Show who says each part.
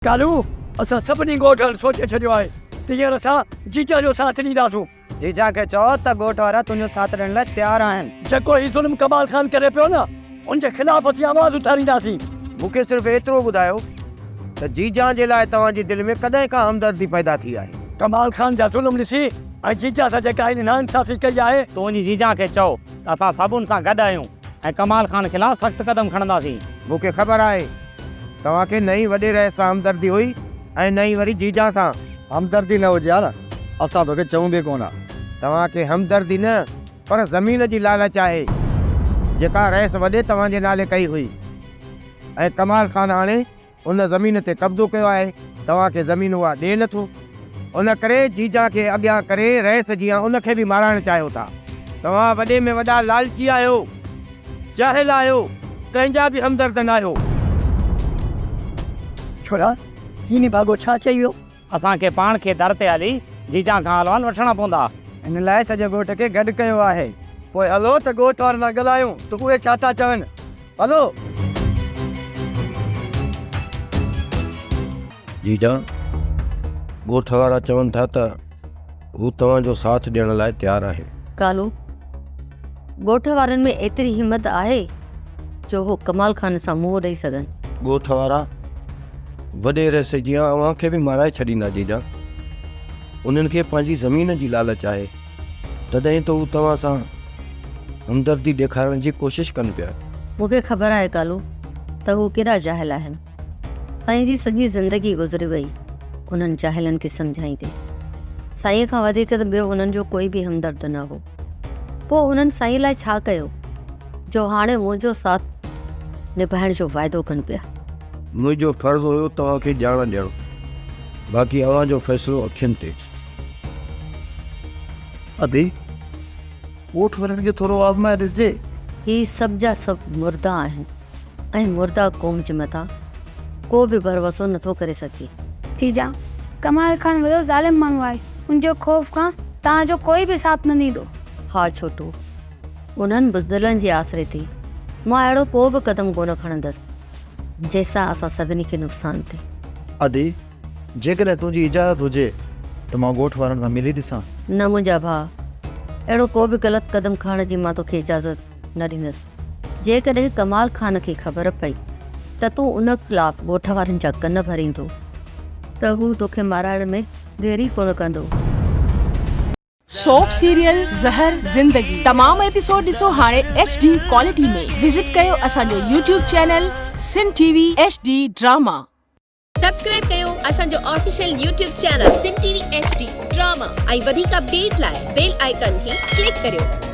Speaker 1: ڪالو، اسان سڀني ڳوٺ سوچي ڇڏيو آهي ته هينئر اسان جيجا جو ساٿ ڏينداسون.
Speaker 2: جيجا کي چئو ته ڳوٺ وارا تنهنجو ساٿ ڏيڻ لاء تيار آهن.
Speaker 1: جيڪو هي ظلم ڪمال خان ڪري پيو نه، ان جي خلاف اسين آواز اٿارينداسين.
Speaker 3: مون کي صرف ايترو ٻڌايو ته جيجان جي لاء توهان جي دل ۾ ڪڏهن کان همدردي پيدا ٿي آهي؟
Speaker 1: ڪمال خان جا ظلم ڏسي ۽ جيجا سان جيڪا هن ناانصافي ڪئي آهي.
Speaker 4: تون وڃي جيجان کي چئو ته اسان سڀ ان سان گڏ آهيون ۽ ڪمال خان خلاف سخت قدم کڻنداسين.
Speaker 3: مون کي خبر آهي توهان کي نه ئي وڏي رئيس سان همدردي هئي ۽ نه ئي وري جيجان سان.
Speaker 5: همدردي نه هجي ها نه اسان توکي چئون به ڪونه ها.
Speaker 3: توهان کي همدردي نه پر زمين جي لالچ آهي جيڪا رئيس وڏي توهان جي نالي ڪئي هئي ۽ ڪمال خان هاڻي ان زمين تي قبضو ڪيو آهي توهان کي زمين اها ڏئي نه ٿو ان ڪري جيجان کي اڳيان ڪري رئيس جيان ان کي به مارائڻ چاهيو ٿا. توهان وڏي ۾ وڏا لالچي آهيو. جاهل آهيو، ڪنهن جا به همدرد ناهيو.
Speaker 1: ڇورا، هي نڀاڳو ڇا چئي ويو؟
Speaker 4: اسان کي پاڻ کي در تي هلي جيجان کان حال احوال وٺڻا پوندا.
Speaker 2: ان لاء سڄي ڳوٺ کي گڏ ڪيو آهي.
Speaker 5: پوء هلو ته ڳوٺ وارن سان ڳالهايون ته اهي ڇا ٿا چون. هلو.
Speaker 3: جيجان، ڳوٺ وارا چون ٿا ته هو توهان جو ساٿ ڏيڻ لاء تيار آهن.
Speaker 6: ڪالو، ڳوٺ وارن ۾ ايتري همت آهي جو هو ڪمال خان سان منهن ڏئي سگهن.
Speaker 3: ڳوٺ وارا وڏي رئيس جيان اوهان کي به مارائي ڇڏيندا جيجا. انهن کي پنهنجي زمين جي لالچ آهي، تڏهن ته هو توهان سان همدردي ڏيکارڻ جي ڪوشش ڪن پيا.
Speaker 6: مون کي خبر آهي ڪالو ته هو ڪيڏا جاهل آهن. سائين جي سڄي زندگي گذري وئي انهن جاهلن کي سمجهائيندي. سائينء کان وڌيڪ ته ٻيو انهن جو ڪوئي به همدرد نه هو. پوء انهن سائينء لاء ڇا ڪيو جو هاڻي منهنجو ساٿ نڀائڻ جو واعدو ڪن پيا.
Speaker 3: منهنجو فرض هيو توهان کي ڄاڻ ڏيڻ، باقي اوهان جو فيصلو اکين تي.
Speaker 7: ادي، ڳوٺ وارن کي ٿورو آزمائي ڏسجي.
Speaker 6: هي سڀ جا سڀ مردا آهن. ۽ مرده قوم جي مٿان ڪو به ڀروسو نٿو ڪري سگهجي.
Speaker 8: جيجا، ڪمال خان وڏو ظالم ماڻهو آهي، ان جي خوف کان توهان جو ڪوئي به ساٿ نه ڏيندو.
Speaker 6: ها ڇوٽو، انهن بزدلن جي آسري تي مان اهڙو ڪو به قدم ڪونه کڻندس، جنهن سان اسان سڀني کي نقصان ٿئي.
Speaker 7: ادي، جيڪڏهن تنهنجي اجازت هجي ته مان ڳوٺ وارن سان ملي ڏسان.
Speaker 6: نه منهنجا ڀاء، اهڙو ڪو به غلط قدم کڻڻ جي مان توکي اجازت نه ڏيندس. جيڪڏهن ڪمال خان کي خبر پئي ته تون ان خلاف ڳوٺ وارن جا ڪن ڀريندو ته هو توکي مارائڻ ۾ دير ئي ڪونه ڪندو.
Speaker 9: سوپ سيريل زهر زندگي تمام ايپيسوڊ ڏسو هاڻي ايڇ ڊي ڪوالٽي ۾ وزٽ ڪيو اسان جو YouTube channel Sindh T V H D drama.
Speaker 10: Subscribe ڪيو اسان جو official YouTube channel Sindh T V H D drama ۽ وڌيڪ اپڊيٽ لاء بيل آئيڪان کي ڪلڪ ڪريو.